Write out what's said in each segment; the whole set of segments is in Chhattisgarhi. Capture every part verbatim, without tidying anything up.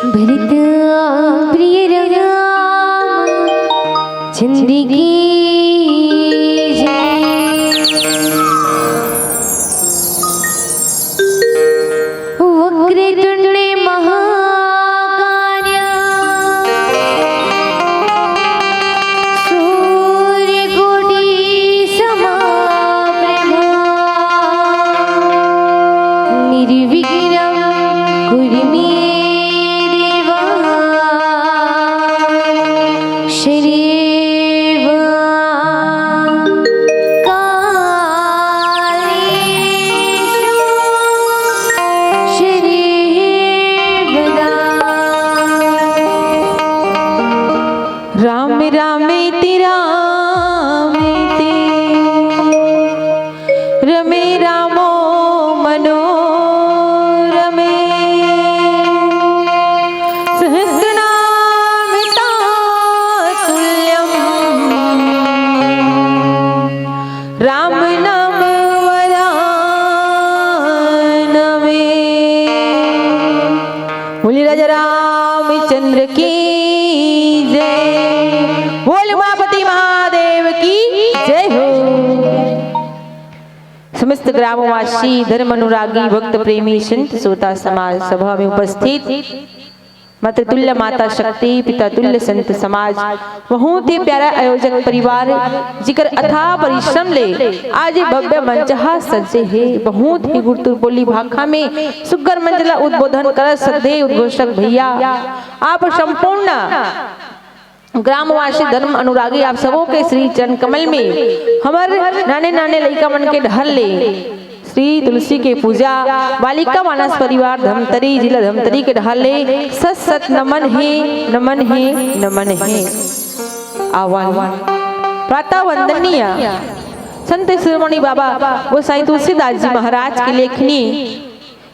भरत प्रिय राम चंद्र की जय। वक्रतुंड महाकाय सूर्यकोटि समाप्रभा। निर्विघ्नं कुरु मे देवा सर्व कार्येषु सर्वदा। राम रामेति रामेति रमे रामो मनोरमे। सहस्रनाम तत्तुल्यं राम नाम वरानने। बोलिए राजा रामचंद्र की जय। बोल उमापति महादेव की जय हो। समस्त ग्रामवासी, धर्म अनुरागी, भक्त प्रेमी, संत श्रोता समाज, सभा में उपस्थित मातृतुल्य माता शक्ति, पिता तुल्य संत समाज, बहुत ही प्यारा आयोजक परिवार, जिकर अथाह परिश्रम ले आज ये भव्य मंच हा सजे हे। बहुत ही गुरतुरपोली भाखा में सुग्घर मंच ला उद्बोधन करत श्रद्धेय उद्घोषक भैया, आप संपूर्ण ग्रामवासी, धर्म अनुरागी, आप सबो के श्री चरण कमल में हमर नाने नाने लइका मन के डहर ले श्री तुलसी के पूजा, बालिका मानस परिवार धमतरी, जिला धमतरी के डहर ले सत सत नमन हे, नमन हे, नमन हे। आवन प्रातः वंदनीय संत शिरोमणि बाबा गोसाई तुलसीदास जी महाराज के लेखनी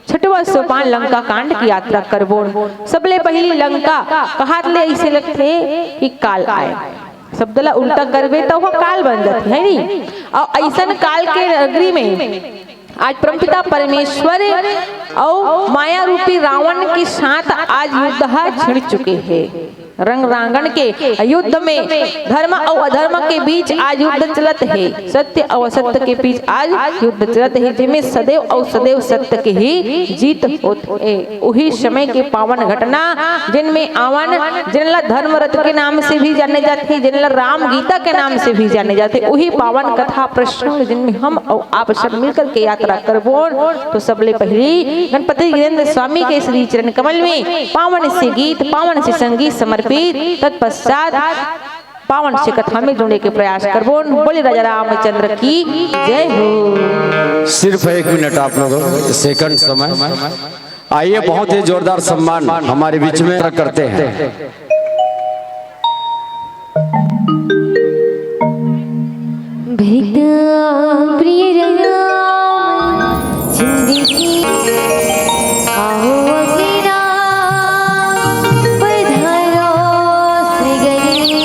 छठवां सोपान लंका कांड की यात्रा करबोन। सबले पहिली लंका कहात ले अइसे लगथे कि काल आय। शब्द ला उल्टा करबे त ओह काल बन जाथे, है नी? अउ अइसन काल के नगरी में आज परमपिता परमेश्वर अउ माया रूपी रावण के साथ आज युद्ध ह छिड़ चुके हे। रंग रांगण के युद्ध में धर्म अउ अधर्म के बीच आज युद्ध चलत हे, सत्य अउ असत्य के बीच आज युद्ध चलत हे, जेमे सदैव अउ सदैव सत्य के ही जीत होत हे। उही समय के पावन घटना, जिनमें आवन, जिनला धर्म रथ के नाम से भी जाने जाथे, जिनला राम गीता के नाम से भी जाने जाथे, उही पावन कथा प्रसंग, जिनमें हम अउ आप सब मिलकर के यात्रा करबोन। तो सबले पहली गणपति गिरेंद्र स्वामी के श्री चरण कमल में पावन से गीत, पावन से संगीत समर्पित। तत्पश्चात पावन से कथा में जुड़े के प्रयास करबोन। बोले राजा रामचंद्र की जय हो। सिर्फ एक मिनट आप लोगों, सेकंड समय। आइए, बहुत ही जोरदार सम्मान हमारे बीच में करते हैं। भरत प्रिय राम चंद्र की, आओ अग्नि राम पधारो श्री गणेश।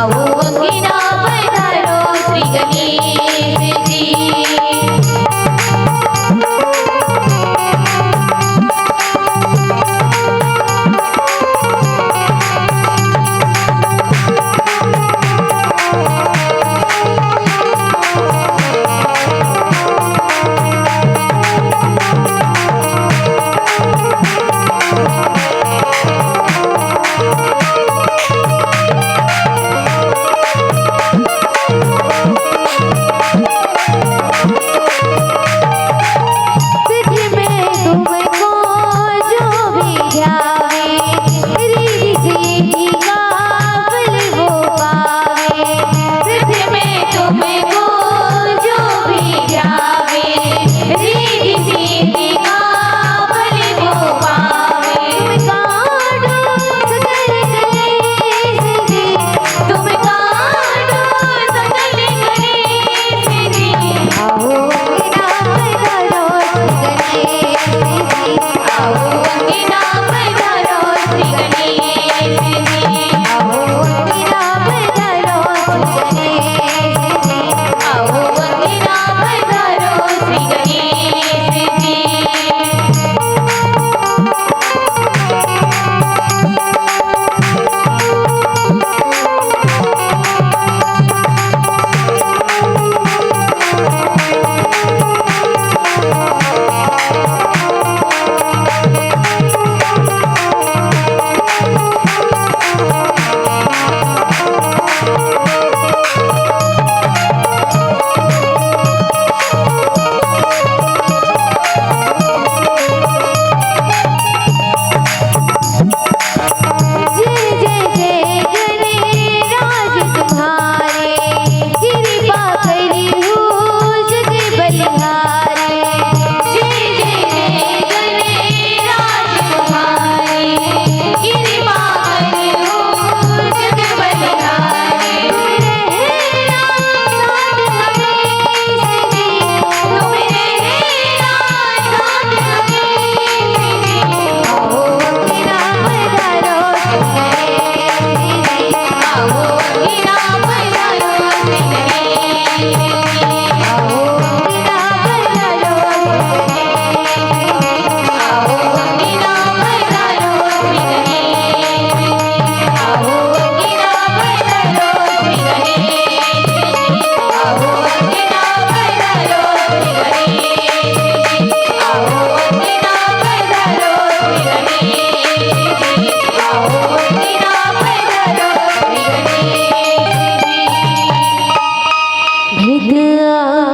आओ अंगना पधारो श्री गणेश जी।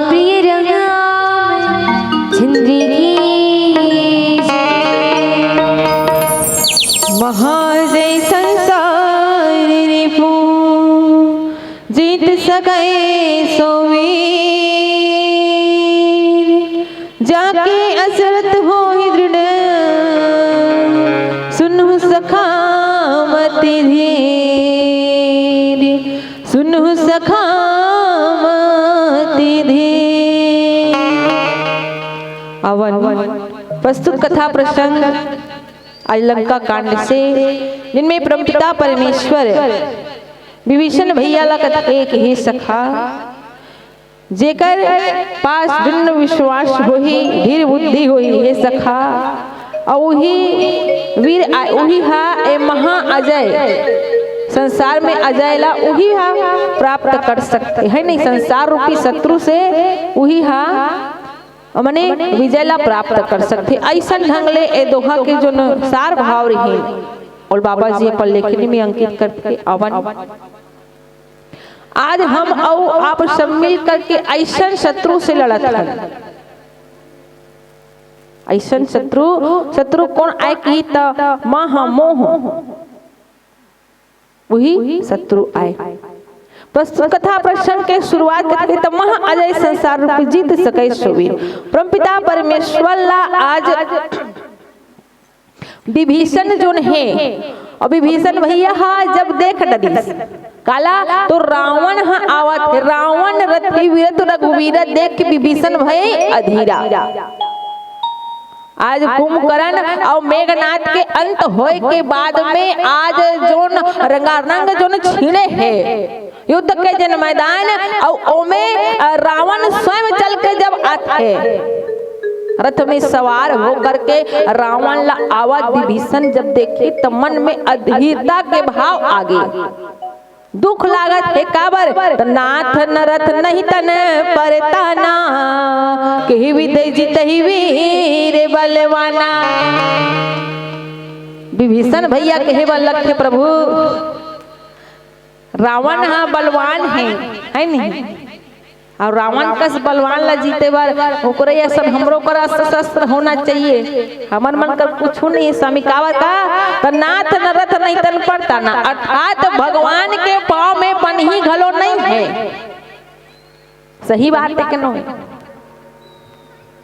प्रिय राम चंद्र की जय। महाजय संसार रिपु जीत सकै सो वीर। जाके असरत होहि दृढ़ सुनहु सखा मति धीर। सुनहु सखा मति धीर। अवन प्रस्तुत कथा प्रसंग आज लंका कांड से, जिनमें परमपिता परमेश्वर विभीषण भैया ला कथे कि हे सखा, जेकर पास दृढ़ विश्वास होही, धीर बुद्धि होही, हे सखा, अउ उही वीर आ-, उही हा ए महा अजय, संसार में अजय ला उही हा प्राप्त कर सकथे, है नहीं? संसार रूपी शत्रु से उही हा, मने, विजय ला प्राप्त कर सकथे। अइसन ढंग ले ए दोहा के जोन सार भाव रहिन, ओला बाबा जी अपन लेखनी में अंकित करके अवन। आज हम अउ आप सब मिल करके अइसन शत्रु से लड़त हन। अइसन शत्रु, शत्रु कोन आय कही त महा मोह, उही शत्रु आय। प्रस्तुत कथा प्रसंग के शुरुआत करके त महा अजय संसार रूपी जीत सकै सो वीर। परमपिता परमेश्वर ला आज विभीषण जोन हे, अउ विभीषण भैया हा जब देख डरिस, काला तो रावण हा आवत हे, रावण रति विरत रघुवीर देख के विभीषण भय अधीरा। आज कुंभकर्ण अउ मेघनाद के अंत होय के बाद में आज जोन रंगारंग जोन छिड़े हे युद्ध के जेन मैदान, अउ ओमे, अ, रावण स्वयं चल के जब आथे, रथ में सवार होकर के रावण ला आवत विभीषण जब देखे, त मन में अधीरता के भाव आगे। दुख लागत हे काबर? त नाथ नरथ नहीं तन परताना, केहि विधि जितहि वीर बलवाना। विभीषण भैया कहे बर लगथे, प्रभु, रावण ह बलवान हे, है नहीं? अउ रावण कस बलवान ला जीते बर ओकरे असन हमरो कर अस्त्र शस्त्र होना चाहिए। हमर मन कर कुछु नहीं, स्वामी काबर का? त नाथ नरथ नहीं तन परताना, अर्थात भगवान के पाँव में पनही घलो नहीं है। सही बात है कि नहीं?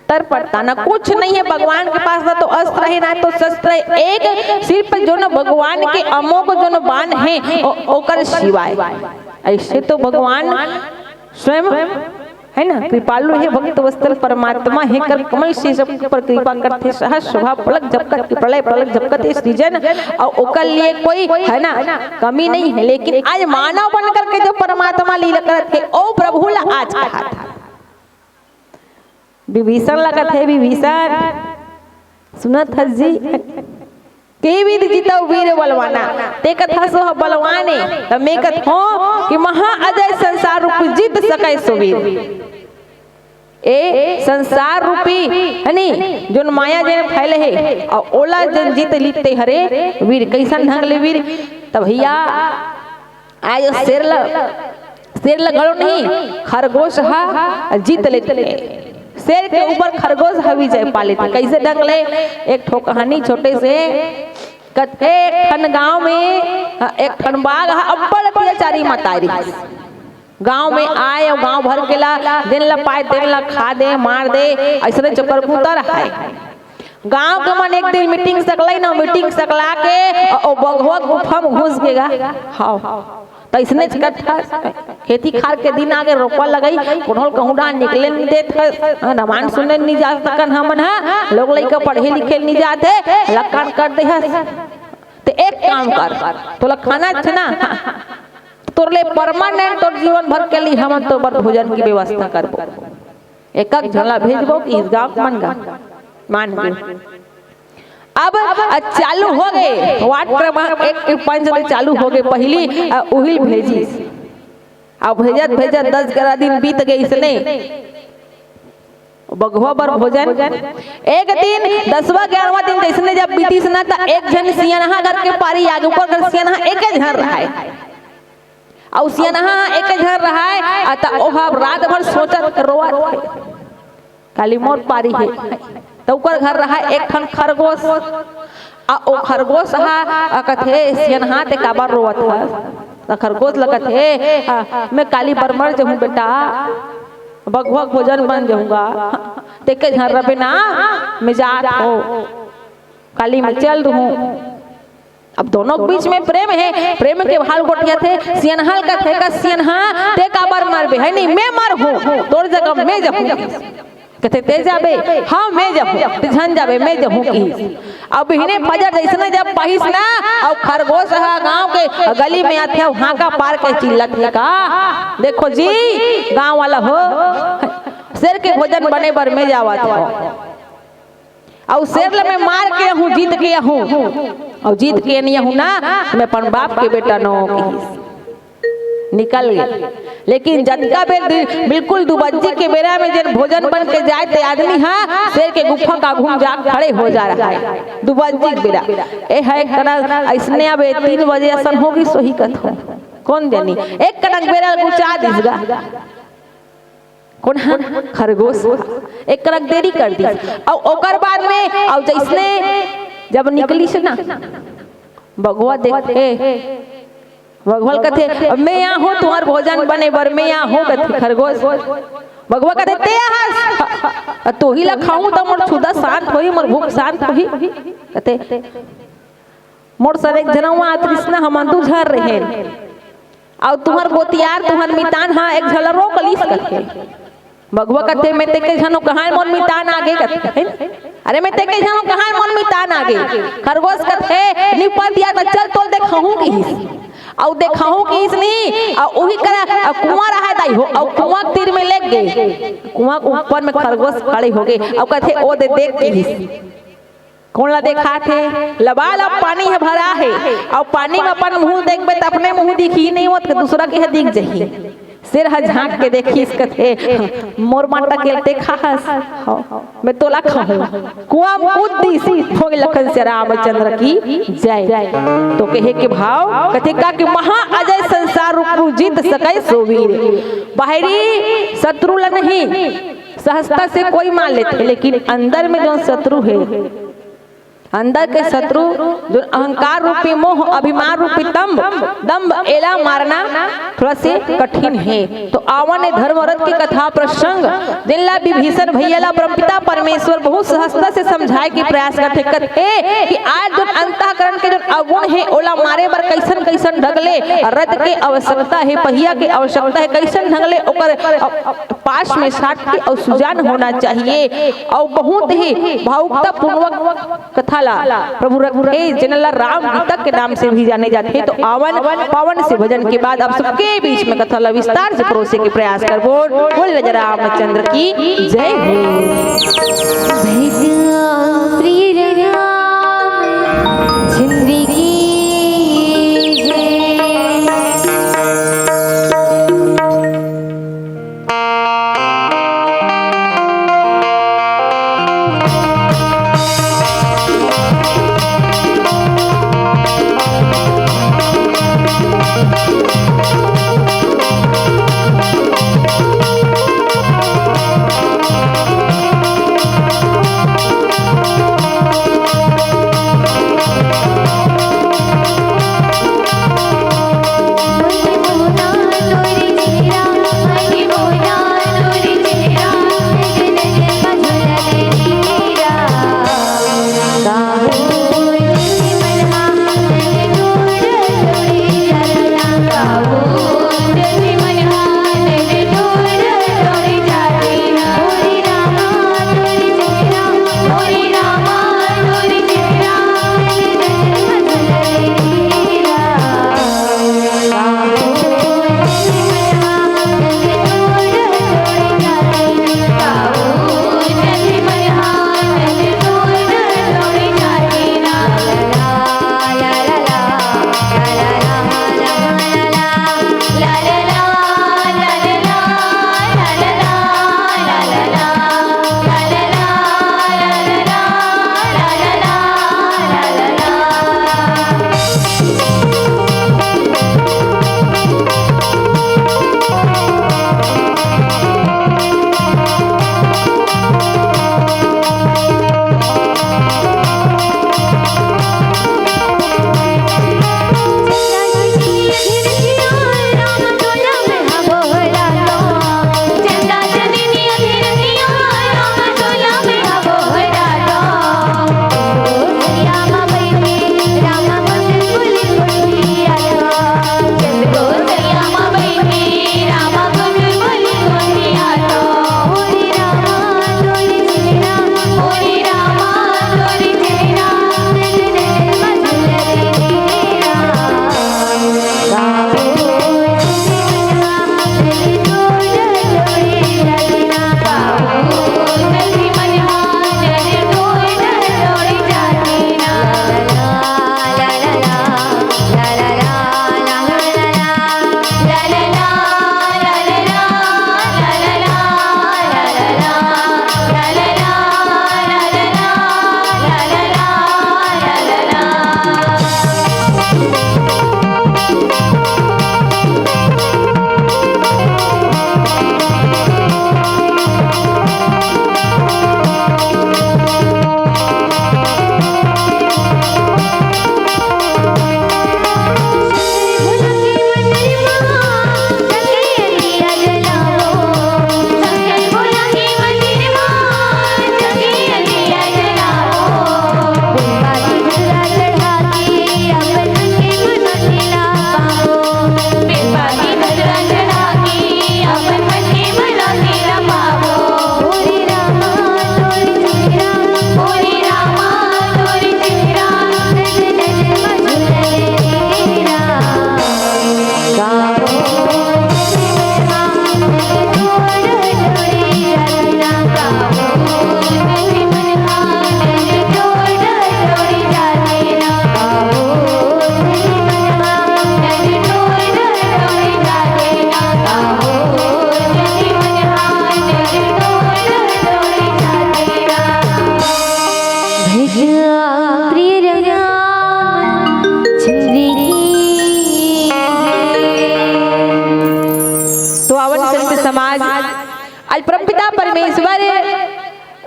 तर परताना कुछ नहीं है भगवान के पास, ना तो अस्त्र है, ना तो शस्त्र है। एक सिर्फ जोन भगवान के अमोघ जोन बाण है, ओ-, ओकर सिवाय। ऐसे तो भगवान स्वयं, है ना, कृपालु हे, भक्त वत्सल परमात्मा हे, कर कमल से सबके ऊपर कृपा करथे, सहज स्वभाव पलक झपकत के प्रलय, पलक झपकत के सृजन, अउ ओकर लिए कोई, है ना, कमी नहीं है। लेकिन आज मानव बन करके जो परमात्मा लीला करत हे, ओ प्रभु ला आज कहा था। विभीषण ला कथे, विभीषण, सुनत हस जी? केहि विधि जितउ वीर बलवाना। ते कथस ओह बलवान ए, त मैं कथों कि महा अजय संसार रूप जीत सके सुवीर। ए संसार रूपी, है नी, जोन माया जेन फैले हे, अउ ओला जेन जीत लेथे हरे वीर। कइसन ढंग ले वीर? त भैया, आज शेर ल, शेर ल घलो नहीं, खरगोश ह जीत लेथे। शेर के ऊपर खरगोश ह विजय पा लेथे। कइसे ढंग ले? एक ठो कहानी छोटे से। कथे एक ठन गांव में, हाँ, एक ठन बाघ ह अब्बड़ अत्याचारी मतारी। गांव में आय अउ गांव भर के ला, जेन ला पाय तेन ला खा दे, मार दे, अइसने चक्कर कुतर है। गांव के मन एक दिन मीटिंग सकलाई न, मीटिंग सकला के ओ बघवा गुफा में घुस गेगा। हाव, त अइसने कथा, खेती खार के दिन आगे, रोपा लगई, कोनो ल कहूं डाहर निकले नहीं देत हस, हाँ, रामायण सुने नहीं जा सकन हमन, हाँ, लोग लइका पढ़े लिखे नहीं जात हे, लकान कर दे हस। ते एक काम कर, तोला खाना हे ना, तोर ले परमानेंट तोर जीवन भर के लिए हमन तोर बर भोजन की व्यवस्था करबो। एकक झन ला भेजबो कि इस गांव के मन गा, मान गे। अब, अ, चालू हो गे, वार्ड क्रमांक एक के पंच ले चालू हो गे, पहिली, अ, उहिल भेजिस। अब भेजत भेजत दस ग्यारह दिन बीत गे, इसने बघवा बर भोजन। एक दिन, दसवां ग्यारहवां दिन जइसने जब बीतिस ना, त एक झन सियनहा घर के पारी आगे, ओकर घर सियनहा एके झन रहय। अउ सियनहा एके झन रहय, आ त ओहा रात भर सोचत रोवत हे, काली मोर पारी हे। त ओकर घर रहय एक ठन खरगोश, आ ओ खरगोश ह, आ कथे, "सियनहा, ते काबर रोवत हस?" त खरगोश ल कथे, "आ, मैं काली बर मर जहूं बेटा, बघवा के भोजन बन जहूंगा, तेके झन रबे ना, मैं जात हों, काली मैं चल दूहूं।" अब दोनों के बीच में प्रेम हे, प्रेम के भाव गोठियाथे। सियनहा ल कथे का, "सियनहा, ते काबर मरबे, है नहीं, मैं मरहूं, तोर जगह मैं जहूं।" कथे, "ते जाबे?" "हाँ, मैं जहूं।" "ते झन जाबे, मैं जहूं," किहिस। अब बिहने फजर जइसने जब पाहिस ना, अउ खरगोश ह गांव के गली में आथे, अउ हांका पार के चिल्लाथे का, "देखो जी, गांव वाला हो, शेर के भोजन बने बर मैं जावत हों।" अउ शेर ल मैं मार के आहूं, जीत के आहूं, अउ जीत के नइ आहूं ना, मैं अपन बाप के बेटा नों हों किहिस। निकल गे। लेकिन जतका बेर दु-, बिल्कुल दुबज्जी के बेरा में जेन भोजन बन के जाय ते आदमी ह शेर के गुफा के आघू म जा खड़े हो जा रहय। दुबज्जी के बेरा। ए ह एक कनक अइसने अब ए तीन बजे असन हो गिस होही कथों। कोन जनी? एक कनक बेरा ल गुचा दिस गा। कोन ह? खरगोश ह। एक कनक देरी कर दिस। अउ ओकर बाद में, अउ जइसने जब निकलिस ना, बघवा देखथे, बघवा ल कथे, "मैं आहूं तुंहर भोजन बने बर, मैं आहूं," कथे खरगोश। बघवा कथे, "ते आहस? तोही ला खाहूं त मोर छुदा शांत होही, मोर भूख शांत होही।" कथे, मोर संग एक झन अउ आत रिहिस ना, हमन दू झन रहेन। अउ तुंहर गोतियार, तुंहर मितान ह एक झन ल रोक लिस कथे। बघवा कथे, "मैं तेके झन हों, कहां मोर मितान आगे," कथे, है ना? अरे मैं ते कहिहूँ कहाँ मन में तान आगे। खरगोश कथे, "निपट दिया त चल तोल देखाहूँ," किहिस। अउ देखाहूँ किहिस नहीं, अउ उही करा, अउ कुआँ रहा दाई हो, अउ कुआँ के तीर में लेग गे। कुआँ के ऊपर में खरगोश खड़े होगे, अउ कथे, "ओ दे देख," किहिस। कोन ला देखात हे? लबालब पानी ह भरा हे, अउ पानी में अपन मुँह देखबे त अपने मुँह दिखही नहीं, वो त दूसरा के ह दिख जही। शेर ह झांक के देखिस, कथे, "मोर मां टकेल ते खाहस, हव, मैं तोला खाहूं।" कुआं में कूद दिस। भोग लखन से रामचंद्र की जय। तो कहे के भाव, कथे का कि महा अजय संसार रूप जीत सकै सो वीर। बाहरी शत्रु ला नहीं, सहजता से कोई मार लेथे, लेकिन अंदर में जो शत्रु हे, अंदर के शत्रु, जो अहंकार रूपी मोह, अभिमान रूपी तंभ, दंभ, एला मारना थोड़ा से कठिन हे। तो आवन ए धर्मरथ के कथा प्रसंग, जेन ला विभीषण भैया ला परमपिता परमेश्वर बहुत सहजता से समझाए के प्रयास करथे, कथे कि आज जो अंतःकरण के जो अवगुण हे, ओला मारे बर कैसन कैसन ढंग ले रथ के आवश्यकता हे, पहिया के आवश्यकता हे, कैसन ढंग ले ओकर पास में साथ के अउ सुजान होना चाहिए। अउ बहुत ही भावुकता पूर्वक कथा ला प्रभु रखे, जेन ला राम गीता के नाम से भी जाने जाथे। तो आवन पावन से भजन के बाद आप सबके बीच में कथा ला विस्तार से परोसे के प्रयास करबो। बोल राजा रामचंद्र की जय हो। श्री रामचंद्र की जय। पावन संत समाज, आज परमपिता परमेश्वर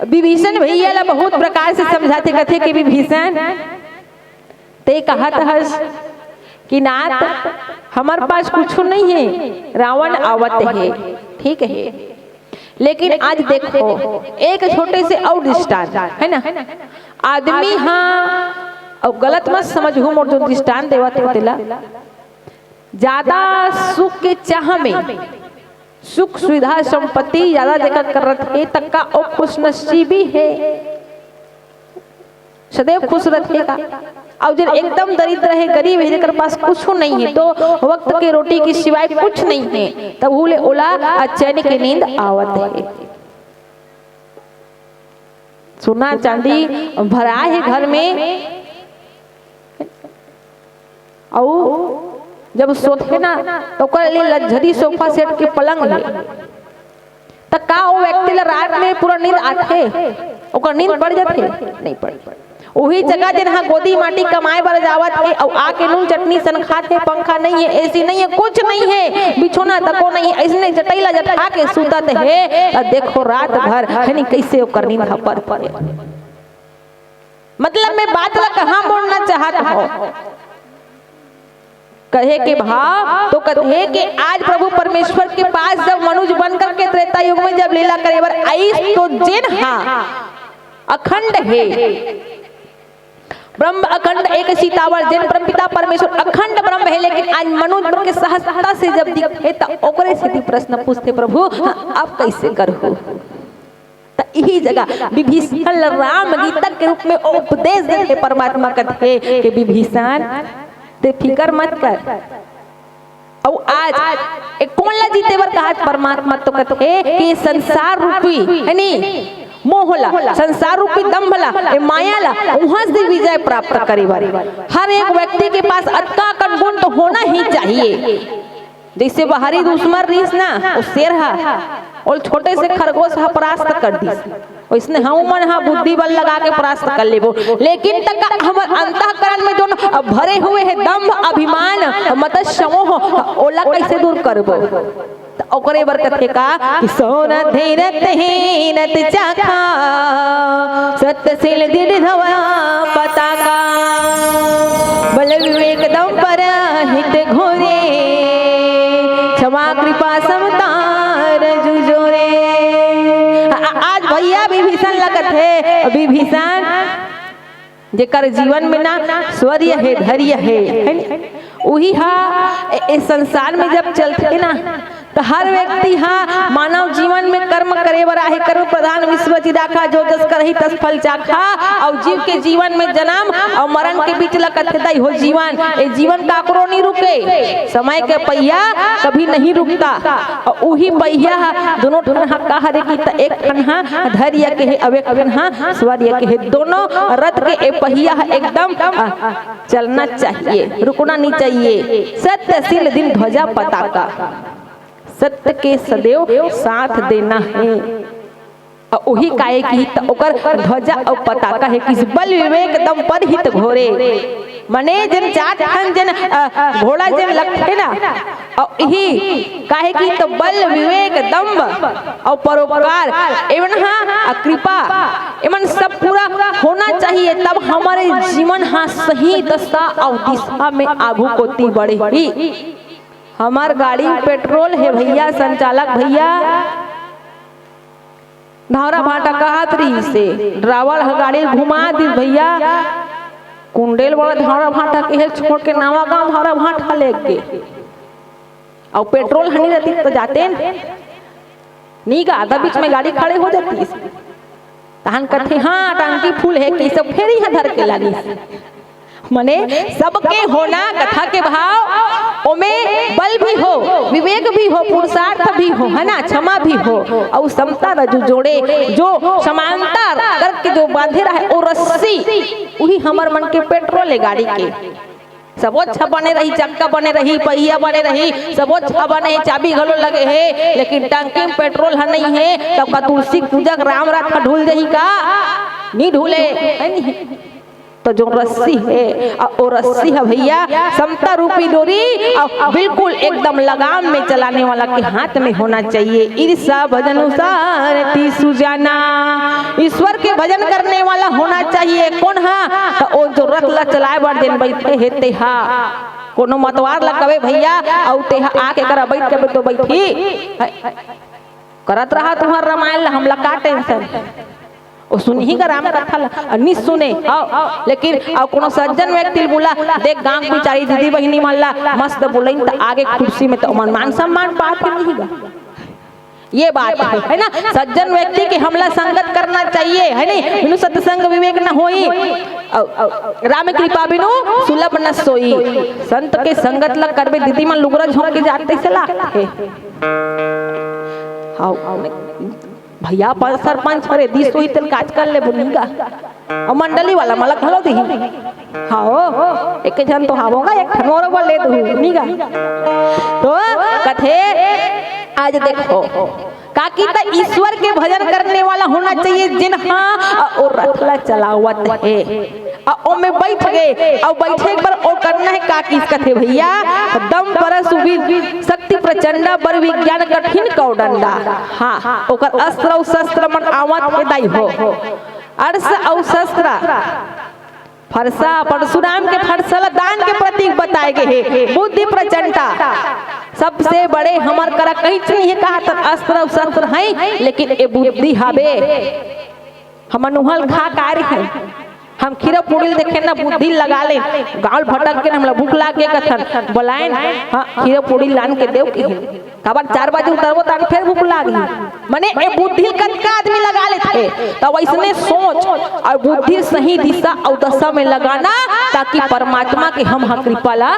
विभीषण भैया ला बहुत प्रकार से समझाथे, कथे कि विभीषण, ते कहत हस कि नाथ, हमर पास कुछु नहीं है, रावण आवत है, ठीक है, लेकिन आज देखो, एक छोटे से अउ दृष्टांत, है ना? आदमी हा, अउ गलत मत समझहू मोर जो दृष्टांत देवत हो तेला, ज्यादा सुख के चाह में, सुख सुविधा संपत्ति ज्यादा जेकर करत हे, तक्का ओ खुशनसीबी हे, सदैव खुश रथे का। अउ जेन एकदम दरिद्र हे, गरीब हे, जेकर पास कुछु नहीं हे, दो वक्त के रोटी के सिवाय कुछ नहीं हे, तब ले ओला अचैन के नींद आवत हे। सोना चांदी भरा हे घर में, अउ जब सोथे ना, त ओकर लिए लग्जरी सोफा सेट के पलंग हे, त का ओ व्यक्ति ला रात में पूरा नींद आथे? ओकर नींद पड़ जाथे? नहीं पड़। उही जगह जेन हा गोदी माटी कमाए बर जावत हे, अउ आके नून चटनी सन खात हे, पंखा नहीं हे, एसी नहीं हे, कुछ नहीं हे, बिछोना तको नहीं हे, अइसने चटई ला जठा के सुतत हे, त देखो रात भर, है नी, कइसे ओकर नींद हा पर पड़े। मतलब, मैं बात ला कहाँ मोड़ना चाहत हूँ? कहे के भाव तो कथे कि आज प्रभु परमेश्वर के पास जब मनुज बन करके त्रेता युग में जब लीला करे बर आइस, तो जेन हा अखंड हे, ब्रह्म अखंड एक सीतावर, जेन परमपिता परमेश्वर अखंड ब्रह्म हे, लेकिन आज मनुज बन के सहजता से जब दिखे, त ओकरे सेती प्रश्न पूछथे, "प्रभु, हाँ, अब कइसे करहू?" त इही जगह विभीषण ल राम गीता के रूप में उपदेश देथे परमात्मा, कथे कि विभीषण, ते फिकर मत कर। अउ आज ए कोन ला जीते बर कहा परमात्मा, तो कथे कि संसार रूपी, है नी, मोह ला, संसार रूपी दंभ ला, ए माया ला, उहाँ से विजय प्राप्त करे बर हर एक व्यक्ति के पास अतका अकन गुण तो होना ही चाहिए। जइसे बाहरी दुश्मन रिहिस ना, ओ शेर हा, ओला छोटे से खरगोश हा परास्त कर दिस। ओइसने हमन हा बुद्धि बल लगा के परास्त कर लेबो, लेकिन तक हमर अंतःकरण में जोन भरे हुए हे दंभ, अभिमान, मत्सर्य, मोह, ओला कइसे दूर करबो? त ओकरे बर कथे का कि सो नत धीरत हीनत चाखा, सत्य शील दृढ़ धवा पताका। बल विवेक दम पर हित घोरे, क्षमा कृपा समता रजु जोरे। आ-, आज भैया विभीषण ला कथे, विभीषण जेकर जीवन में ना शौर्य हे, धैर्य हे, है नी? उही हा ए, ए संसार में जब चलथे ना, त हर व्यक्ति हा मानव जीवन में कर्म करे बर आहे, कर्म प्रधान विश्व चिदाखा, जो जस करही तस फल चाखा। अउ जीव के जीवन में जन्म अउ मरण के बीच ला कथे दई हो जीवन। ए जीवन काकरो नहीं रुके, समय के पहिया कभी नहीं रुकता। अउ उही पहिया हा दोनों ठन हा का हरे की त एक ठन हा धैर्य के हे, अउ एक ठन हा शौर्य के हे। दोनों रथ के ए पहिया हा एकदम, आ, चलना चाहिए, रुकना नहीं चाहिए। सत्य शील दृढ़ ध्वजा पताका, सत्य के सदैव साथ देना है। अउ उही काहे की त ओकर ध्वजा अउ पताका हे कि बल विवेक दम पर हित घोरे। मने जेन चार ठन जेन, अ, घोड़ा जेन लगथे ना, अउ इही काहे की त बल विवेक दम्भ अउ परोपकार, एमन हा, अ, कृपा, एमन सब पूरा होना चाहिए, तब हमर जीवन हा सही दशा अउ दिशा में आगू कोती बढ़ही। हमर गाड़ी पेट्रोल हे भैया, संचालक भैया, धौरा भाटा कहत रहिस हे, ड्राइवर ह गाड़ी घुमा दिस भैया, कुंडेल वाला धौरा भाटा के हेल छोड़ के नवा गांव धौरा भाटा ले गे। अउ पेट्रोल हनी रहती त जाते न, नी गा, आधा बीच में गाड़ी खड़े हो जाती। तहन कथे, "हाँ, टंकी फुल हे," कि सब फेर इहाँ धर के लागिस। मने सबके होना कथा के भाव, ओमे बल भी हो, विवेक भी हो, पुरुषार्थ भी हो, है ना, क्षमा भी हो, अउ समता रजू जोड़े, जो समानता करके जो बांधे रहे, ओ रस्सी, उही हमर मन के पेट्रोल हे गाड़ी के। सबो अच्छा बने रही, चक्का बने रही, पहिया बने रही, सबो अच्छा बने, चाबी घलो लगे हे, लेकिन टंकी में पेट्रोल ह नहीं हे, तब का तुलसी पूजा के राम रात ह ढुल जाही का? नहीं ढुले, है नहीं? तो जो रस्सी हे, अ, वो रस्सी हे भैया, समता रूपी डोरी, अ, बिल्कुल एकदम लगाम में चलाने वाला के हाथ में होना चाहिए। ईर्षा भजन उसारती सुजाना, ईश्वर के भजन करने वाला होना चाहिए। कोन हा? तो वो जो रथ ला चलाए बर जेन बैठे हे तेहा। कोनो मतवार ला कबे भैया, अउ तेहा आके करा बैठ के तो बैठी। करत रहा तुंहर रामायण ला, हमला का tension? वो सुनही का राम कथा ला, अ, नी सुने, हाँ, लेकिन अउ कोनो सज्जन व्यक्ति ल बुला, देख गांव के बिचारी दीदी बहिनी मन ला मस्त बुलाइन त आगे कुर्सी में त ओमन मान सम्मान पात हे नहीं गा। ये बात हे, है ना? सज्जन व्यक्ति के हमला संगत करना चाहिए, है नहीं? बिनु सत्संग विवेक न होई, अउ, अउ, राम कृपा बिनु सुलभ न सोई। संत के संगत ला करबे दीदी मन लुगरा झोंक के जाते से लागथे। हाँ, भैया, अपन सरपंच हरे, दिस होही तेल काज कर ले बोली गा। अउ मंडली वाला मला घलो दिही। हाँ, एक झन तो हावोगा, एक ठन और ले दू, नी गा। तो कथे, आज देखो, काकी त ईश्वर के भजन करने वाला होना चाहिए, जिन हा, अ, ओ रथ ला चलावत हे। अ, ओमे बैठ गे, अउ बैठे के बर ओ करना हे का किस कथे भैया, दम परस उभी शक्ति प्रचंडा, बर विज्ञान कठिन कौडंडा। हाँ, ओकर अस्त्र अउ शस्त्र मन आवत हे दाई हो। अर्स अउ शस्त्र, फरसा, परशुराम के फरसा ला दान के प्रतीक बताए गे हे। बुद्धि प्रचंडा, सबसे बड़े हमर करा कहीं नहीं हे कहा तक अस्त्र अउ शस्त्र हे, लेकिन ए बुद्धि हाबे। हमन उहल खा का रहे? हम खीरा पूड़ी ल देखे ना, बुद्धि लगा ले, गाल भटक के हमला भूख लाग गे कथन, बोलायन, हाँ, खीरा पूड़ी लान के देव कहिन। काबर चार बजे उतरबो त फेर भूख लागही। मने ए बुद्धि ल कतका आदमी लगा लेथे, त वइसने सोच अउ बुद्धि सही दिशा अउ दशा में लगाना, ताकि परमात्मा के हम ह कृपा ला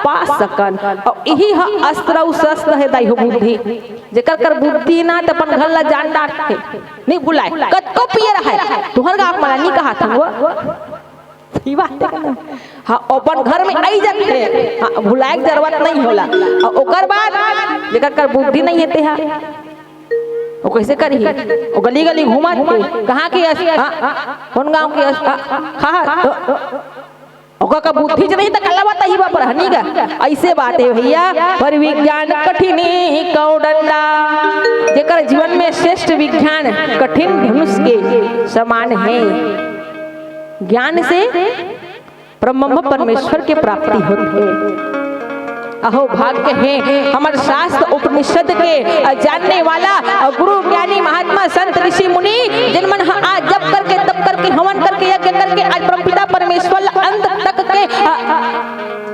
पा सकन। अउ इही ह अस्त्र अउ शस्त्र हे दाई हो बुद्धि। जेकर कर बुद्धि ना त अपन घर ला जान डारथे। नहीं भुलाए, कतको पिए रहय, तुंहर गाँव वाला नहीं कहा था वो। सही बात हे ना? हाँ, अपन घर में आई जाथे। हाँ, भुलाए के जरूरत नहीं होला। अउ ओकर बाद जेकर कर बुद्धि नहीं हे तेहा, वो कैसे करही? वो गली गली घूमत हे, कहाँ के अस-, हाँ, कौन गाँव के अस-, हाँ, हाँ, तो ओकर का बुद्धि च नहीं त कल्ला बात ही बाप रहनी गा। ऐसे बात हे भैया, पर विज्ञान कठिन कौडंडा। जेकर जीवन में श्रेष्ठ विज्ञान कठिन धनुष के समान हे। ज्ञान से परम परमेश्वर के प्राप्ति होथे। अहो भाग्य हे हमर शास्त्र उपनिषद के जानने वाला गुरु ज्ञानी महात्मा संत ऋषि मुनि, जिन मन ह आज जप करके, तप करके, हवन करके, यज्ञ करके आज परमपिता परमेश्वर ला अंत तक के, अ,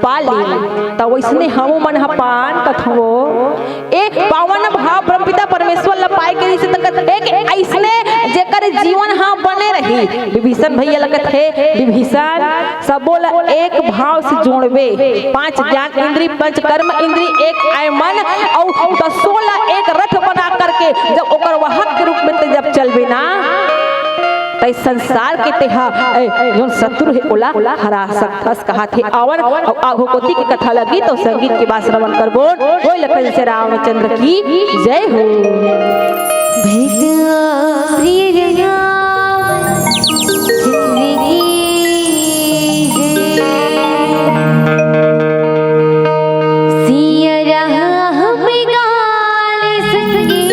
पा लीन। त वइसने हमू मन ह पान कथवो। ए पावन भाव परमपिता परमेश्वर ला पाए के जइसे त कथे कि अइसने जेकर जीवन ह बने रही। विभीषण भैया ला कथे, विभीषण सबो ला एक भाव से जोड़बे। पांच ज्ञान इंद्री, पंच कर्म इंद्री, एक आय मन, अउ दसों ला एक रथ बना करके जब ओकर वाहक के रूप में ते जब चलबे ना, तै संसार के तेहा, ए, जोन शत्रु हे ओला हरा सकथस कहाथे। आवन अउ आघो कोती के कथा लगी तो संगीत के बाद श्रवण करबो। बोल लखन से रामचंद्र की जय हो। भेटवा प्रिय रामचंद्र की जय। सिया राह बिगाल सके।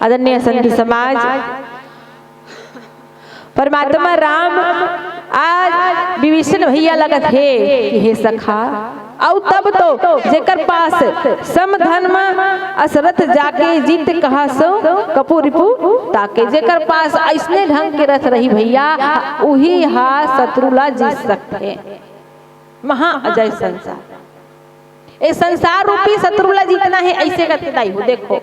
आदरणीय संत समाज, परमात्मा राम आज विभीषण भैया लगत हे कि हे सखा, अउ तब तो जेकर पास सम धन म असरथ जाके, जित कहा सो कपु रिपु ताके। जेकर पास अइसने ढंग के रथ रही भैया, उही हा शत्रु ला जीत सकथे। महा अजय संसार, ए संसार रूपी शत्रु ला जीतना हे, अइसे करके दाई हो। देखो,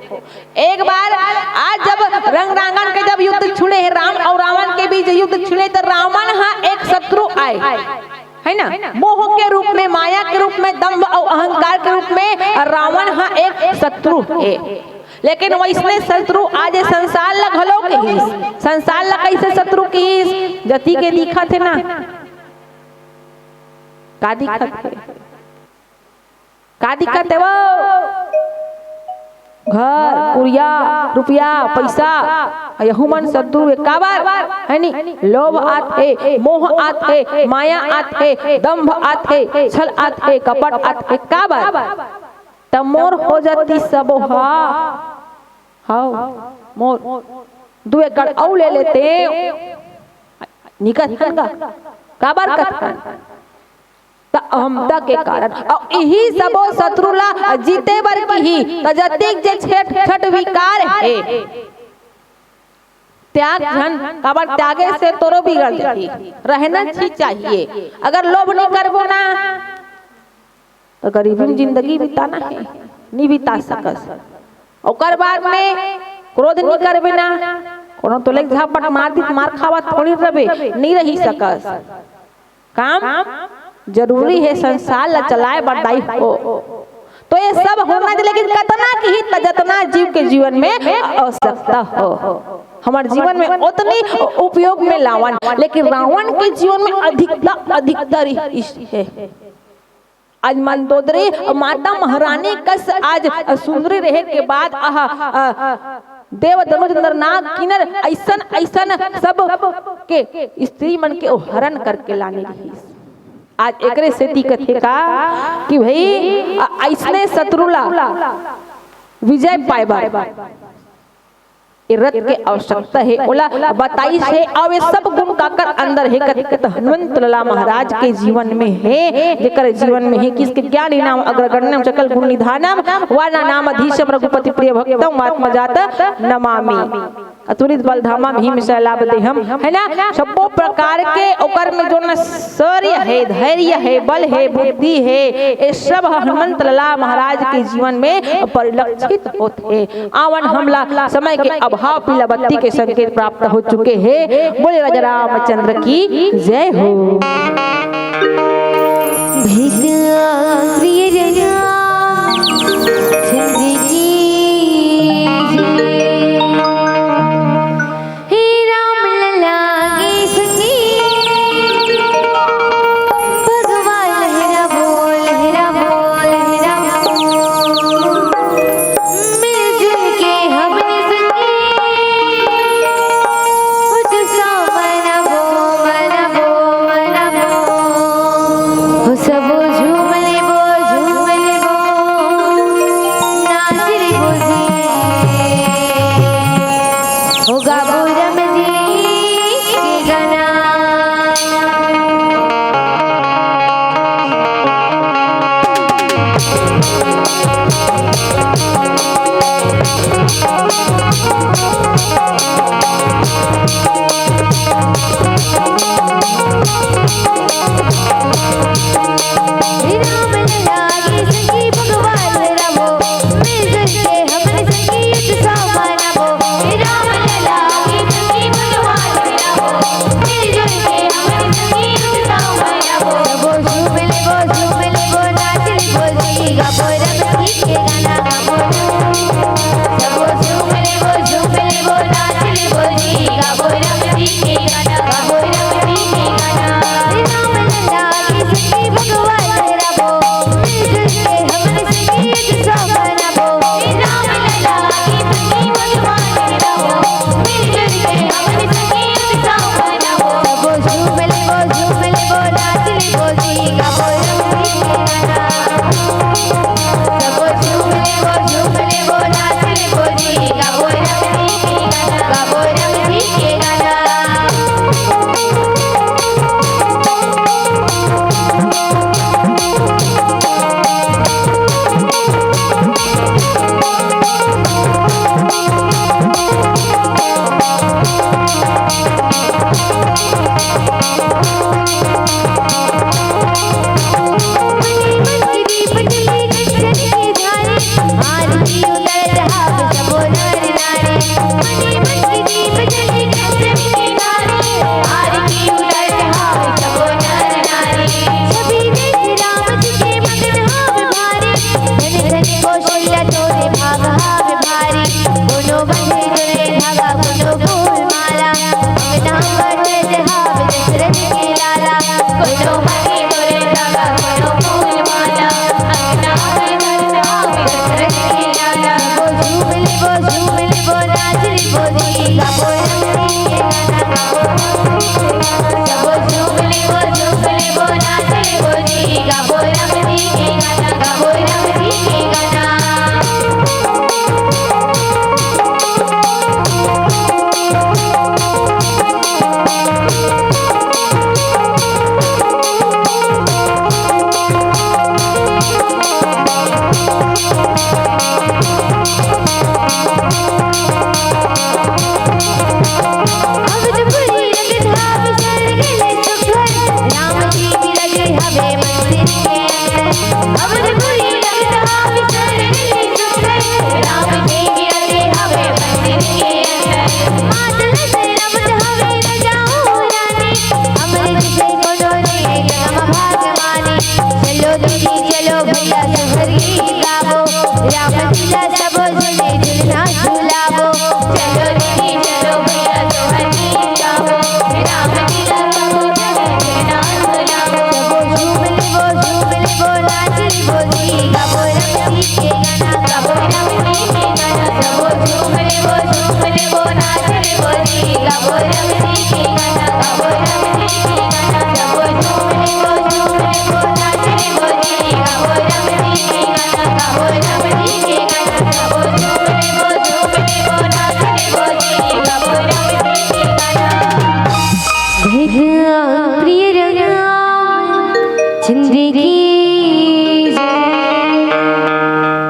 एक बार आज जब रंग रांगन के जब युद्ध छिड़े हे, राम अउ रावण के बीच युद्ध छिड़े, त रावण हा एक शत्रु आय, हे ना, मोह के रूप में, माया के रूप में, दंभ अउ अहंकार के रूप में रावण हा एक शत्रु हे। लेकिन वइसने शत्रु आज ए संसार ला घलो किहिस। संसार ला कइसे शत्रु किहिस? जति के दिखत हे ना, का दिखत हे? का दिखत हे वो? घर, कुरिया, रुपया, पइसा, यहू मन शत्रु हे। काबर? हे नी? लोभ आत हे, मोह आत हे, माया आत हे, दंभ आत हे, छल आत हे, कपट आत हे। काबर? त मोर हो जाती सबो हा। हव, मोर। दू एकड़ अउ ले लेते। निकल हन गा। काबर कथन? त अहमता के कारण। अउ इही सबो शत्रु ला जीते बर किही, त जतिक जे छठ, छठ विकार हे, त्याग झन, काबर त्यागे से तोरो बिगड़ जाही। रहना ही चाहिए। अगर लोभ नहीं करबो ना, त गरीबी में जिंदगी बिताना हे, नहीं बिता सकस। ओकर बाद में क्रोध नहीं करबे ना, कोनो तोले झापट मार दी, मार खावा थोड़ी रबे, नहीं रही सकस। काम जरूरी हे संसार ला चलाए बर दाई हो। तो ये सब होना चाहिए, लेकिन कतना किही त जतना जीव के जीवन में आवश्यकता हो, हमर जीवन में ओतनी उपयोग में लावन, लेकिन रावण के जीवन में अधिकता, अधिकता रही हे। आज मंदोदरी माता महारानी कस आज सुंदरी रहे के बाद आह, आ, देव दनुज नर नाग किन्नर अइसन, अइसन सब के स्त्री मन के ओ हरण करके लाने रहिस। आज एकरे सेती कथे का कि भई, अ-, अइसने शत्रु ला विजय पाए बर ए रथ के आवश्यकता हे, ओला बताइस हे। अउ ये सब गुण काकर अंदर हे? कथे त हनुमंत लाला महाराज के जीवन में हे, जेकर जीवन में हे, किसके ज्ञानी नाम अग्रगण्यम सकल गुण निधानम, वाना नाम अधीशम रघुपति प्रिय भक्तम, वात्मजात नमामि। अतुलित बल धामा भीम शैलाभ देहम, हे ना? सब्बो प्रकार के ओकर में जोन शौर्य हे, धैर्य हे, बल हे, बुद्धि हे, ये सब ह हनुमंत लाला महाराज के जीवन में परिलक्षित होथे। आवन हमला समय के अभाव पीला बत्ती के संकेत प्राप्त हो चुके हे। बोले राजा रामचंद्र की जय हो। भीत आश्री